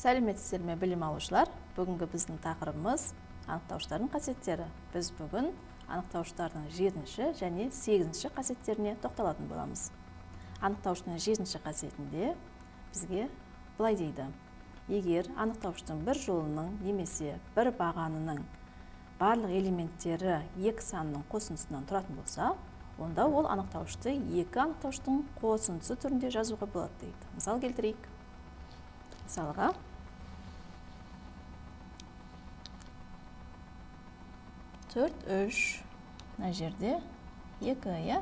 Сәлеметсіздер ме, білім алушылар? Бүгінгі біздің тақырыбымыз анықтауыштардың қасиеттері. Біз бүгін анықтауыштардың 7-ші және 8-ші қасиеттеріне тоқталатын боламыз. Анықтауыштың 7-ші қасиетінде бізге былай дейді. Егер анықтауыштың бір жолының немесе бір бағанының барлық элементтері екі санның қосындысынан тұратын болса, онда ол анықтауышты екі анықтауыштың қосындысы түрінде жазуға болады дейді. Мысал келтірейік. Мысалға, 4, 3, мына жерде 2, иә?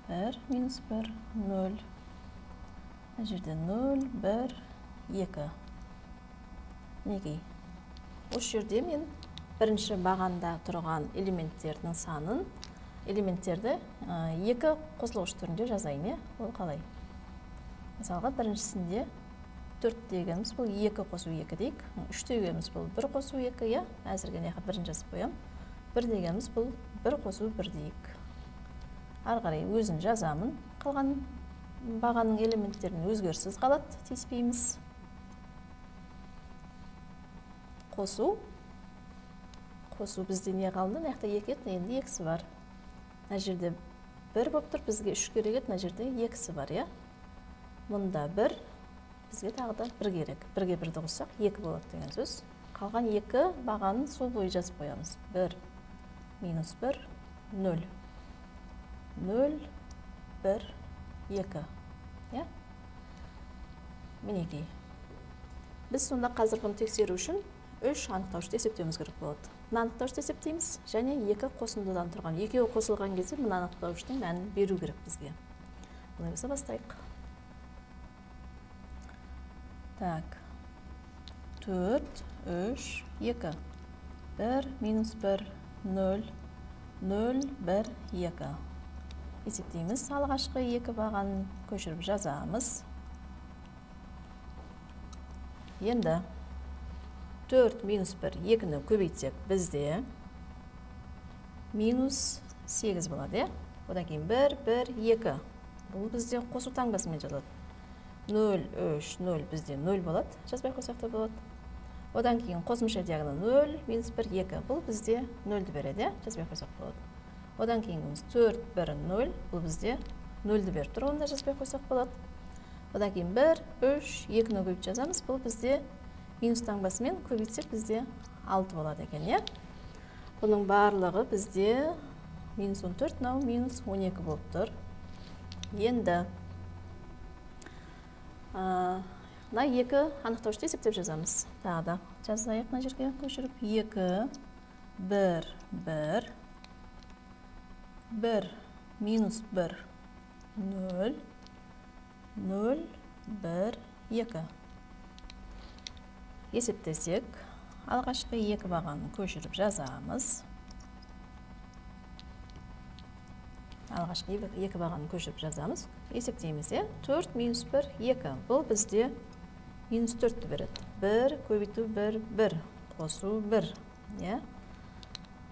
1, минус 1, 0. Мына жерде 0, 1, 2. Мінекей. Осы жерде мен бірінші бағанда тұрған элементтердің санын, элементтерді екі қосылғыш түрінде жазайын, иә? Ол қалай? Мысалға, біріншісінде 4 дегеніміз бұл 2 қосу 2 дейік. 3 дегеніміз бұл 1 қосу 2, иә? Әзірге мына жаққа бірін жазып қоямын. 1 дегеніміз бұл 1 қосу 1 дейік. Ары қарай өзін жазамын. Қалған бағаның элементтерін өзгеріссіз қалады, тиіспейміз. Қосу. Қосу бізде не қалды? Мына жақта 2 еді, енді 2-сі бар. Мына жерде 1 болып тұр, бізге 3 керек еді, мына жерде 2-сі бар, иә? Мұнда 1, бізге тағы да 1 керек. 1-ге 1-ді қоссақ 2 болады деген сөз. Қалған 2 бағанын сол бойы жазып қоямыз. 1 минус 1, 0. 0, 1, 2. Иә? Мінекей. Біз сонда қазір бұны тексеру үшін 3 анықтауышты есептеуіміз керек болады. Мына анықтауышты есептейміз және 2 қосындыдан тұрған. Екеуі қосылған кезде мына анықтауыштың мәнін беру керек бізге. Олай болса бастайық. Так. 4, 3, 2. 1, минус 1, 0, 0, 1, 2. Есептейміз. Алғашқы 2 бағанын көшіріп жазамыз. Енді 4 минус 1, 2-ні көбейтсек бізде минус 8 болады, иә? Одан кейін 1, 1, 2. Бұл бізде қосу таңбасымен жазылады. 0, 3, 0 бізде 0 болады, жазбай қойсақ та болады. Одан кейін қосымша диагонал 0, минус 1, 2. Бұл бізде 0-ді береді, иә? Жазбай қойсақ болады. Одан кейінгіміз 4, 1, 0. Бұл бізде 0-ді беріп тұр, оны да жазбай қойсақ болады. Одан кейін 1, 3, 2-ні көбейтіп жазамыз. Бұл бізде минус таңбасымен көбейтсек бізде 6 болады екен, иә? Бұның барлығы бізде минус 14, мынау минус 12 болып тұр. Енді мына 2 анықтауышты есептеп жазамыз. Тағы да жазайық мына жерге көшіріп. 2, 1, 1, 1, минус 1, 0, 0, 1, 2. Есептесек, алғашқы 2 бағанын көшіріп жазамыз. Алғашқы 2 бағанын көшіріп жазамыз. Есептейміз, иә? 4 минус 1, 2. Бұл бізде минус 4-ті береді. 1 көбейту 1, 1 қосу 1, иә?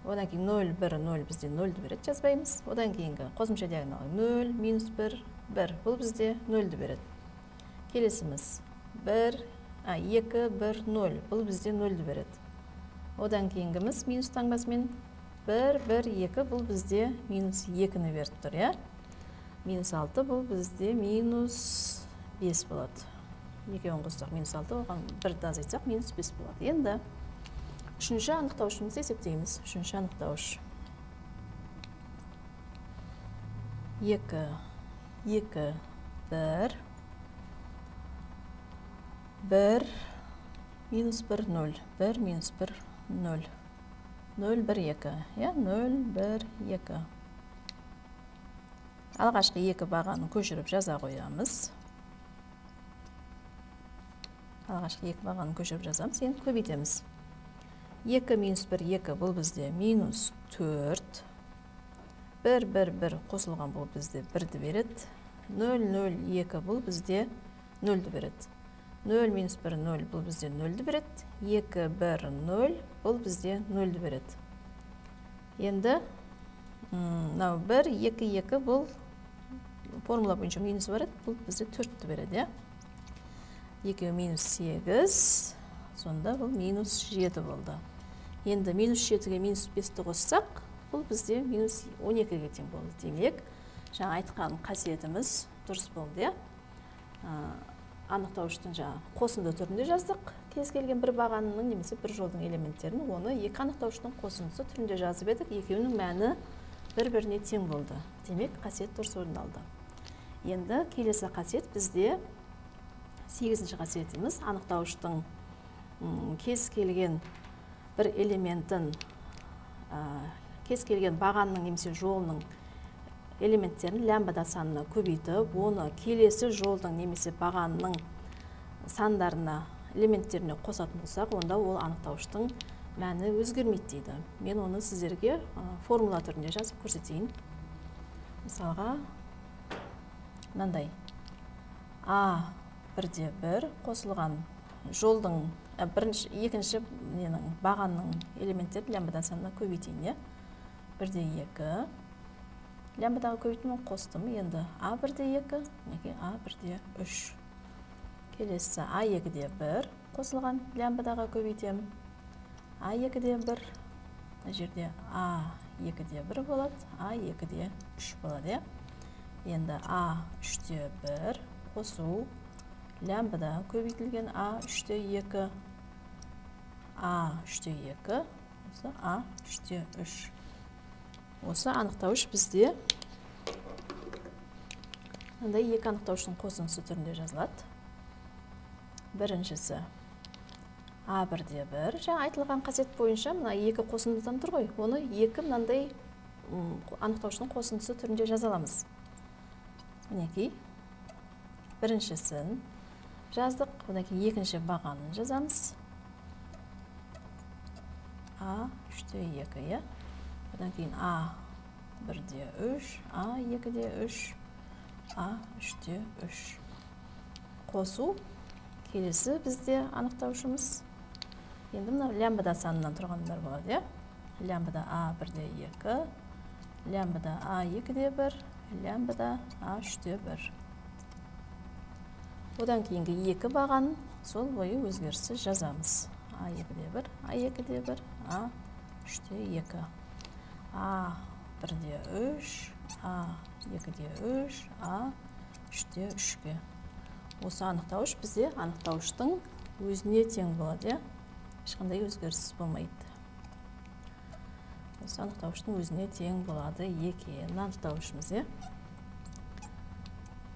Одан кейін 0, 1, 0 бізде 0-ді береді, жазбаймыз. Одан кейінгі қосымша диагоналы 0, минус 1, 1. Бұл бізде 0-ді береді. Келесіміз 1, 2, 1, 0. Бұл бізде 0-ді береді. Одан кейінгіміз минус таңбасымен 1, 1, 2. Бұл бізде минус 2-ні беріп тұр, иә? Минус 6 бұл бізде минус 5 болады. Екеуін қоссақ минус 6, оған 1-ді азайтсақ минус 5 болады. Енді үшінші анықтауышымызды есептейміз. Үшінші анықтауыш. 2, 2, 1, 1, минус 1, 0, 1, минус 1, 0, 0, 1, 2, иә? 0, 1, 2. Алғашқы 2 бағанын көшіріп жаза қоямыз. Алғашқы 2 бағанын көшіріп жазамыз, енді көбейтеміз. 2 минус 1, 2 бұл бізде минус 4. 1, 1, 1 қосылған бұл бізде 1-ді береді. 0, 0, 2 бұл бізде 0-ді береді. 0 минус 1, 0 бұл бізде 0-ді береді. 2, 1, 0 бұл бізде 0-ді береді. Енді мынау 1, 2, 2 бұл формула бойынша минус бар еді, бұл бізде 4-ті береді, иә? Екеуі минус 8, сонда бұл минус 7 болды. Енді минус 7-ге минус 5-ті қоссақ, бұл бізде минус 12-ге тең болды. Демек, жаңа айтқан қасиетіміз дұрыс болды, иә? Анықтауыштың жаңа қосынды түрінде жаздық. Кез келген бір бағанның немесе бір жолдың элементтерін, оны екі анықтауыштың қосындысы түрінде жазып едік, екеуінің мәні бір-біріне тең болды. Демек, қасиет дұрыс орындалды. Енді келесі қасиет бізде 8-ші қасиетіміз, анықтауыштың кез келген бір элементін, кез келген бағанның немесе жолының элементтерін лямбда санына көбейтіп, оны келесі жолдың немесе бағанның сандарына, элементтеріне қосатын болсақ, онда ол анықтауыштың мәні өзгермейді дейді. Мен оны сіздерге формула түрінде жазып көрсетейін. Мысалға, мынандай А 1-де 1 қосылған жолдың бірінші, екінші ненің бағанның элементтерін лямбда санына көбейтейін, иә? 1-де 2 лямбдаға көбейтіп қостым. Енді А 1-де 2, мінекей А 1-де 3. Келесі А 2-де 1 қосылған лямбдаға көбейтемін. А 2-де 1, мына жерде А 2-де 1 болады, А 2-де 3 болады, иә? Енді А 3-те 1 қосу лямбда көбейтілген А 3-те 2, А 3-те 2, осы А 3-те 3. Осы анықтауыш бізде мындай екі анықтауыштың қосындысы түрінде жазылады. Біріншісі А 1-де 1, жаңа айтылған қасиет бойынша мына екі қосындыдан тұр ғой, оны екі мынандай анықтауыштың қосындысы түрінде жаза аламыз. Мінекей, біріншісін жаздық, одан кейін екінші бағанын жазамыз. А 3-те 2, иә? Одан кейін А 1-де 3, А 2-де 3, А 3-те 3. Қосу келесі бізде анықтаушымыз. Енді мына лямбда санынан тұрғандар болады, иә? Лямбда А 1-де 2, лямбда А 2-де 1, лямбда А 3-те 1. Одан кейінгі екі бағанын сол бойы өзгеріссіз жазамыз. А 2-де 1, А 2-де 1, А 3-те 2. А 1-де 3, А 2-де 3, А 3-те 3-ке. Осы анықтауыш бізде анықтауыштың өзіне тең болады, иә? Ешқандай өзгеріс болмайды. Осы анықтауыштың өзіне тең болады екен. Анықтауышымыз, иә?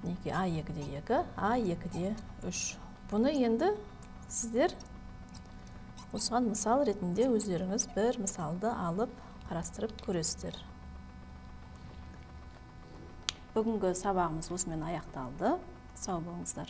Мінекей, А 2-де 2, А 2-де 3. Бұны енді сіздер осыған мысал ретінде өздеріңіз бір мысалды алып қарастырып көресіздер. Бүгінгі сабағымыз осымен аяқталды. Сау болыңыздар.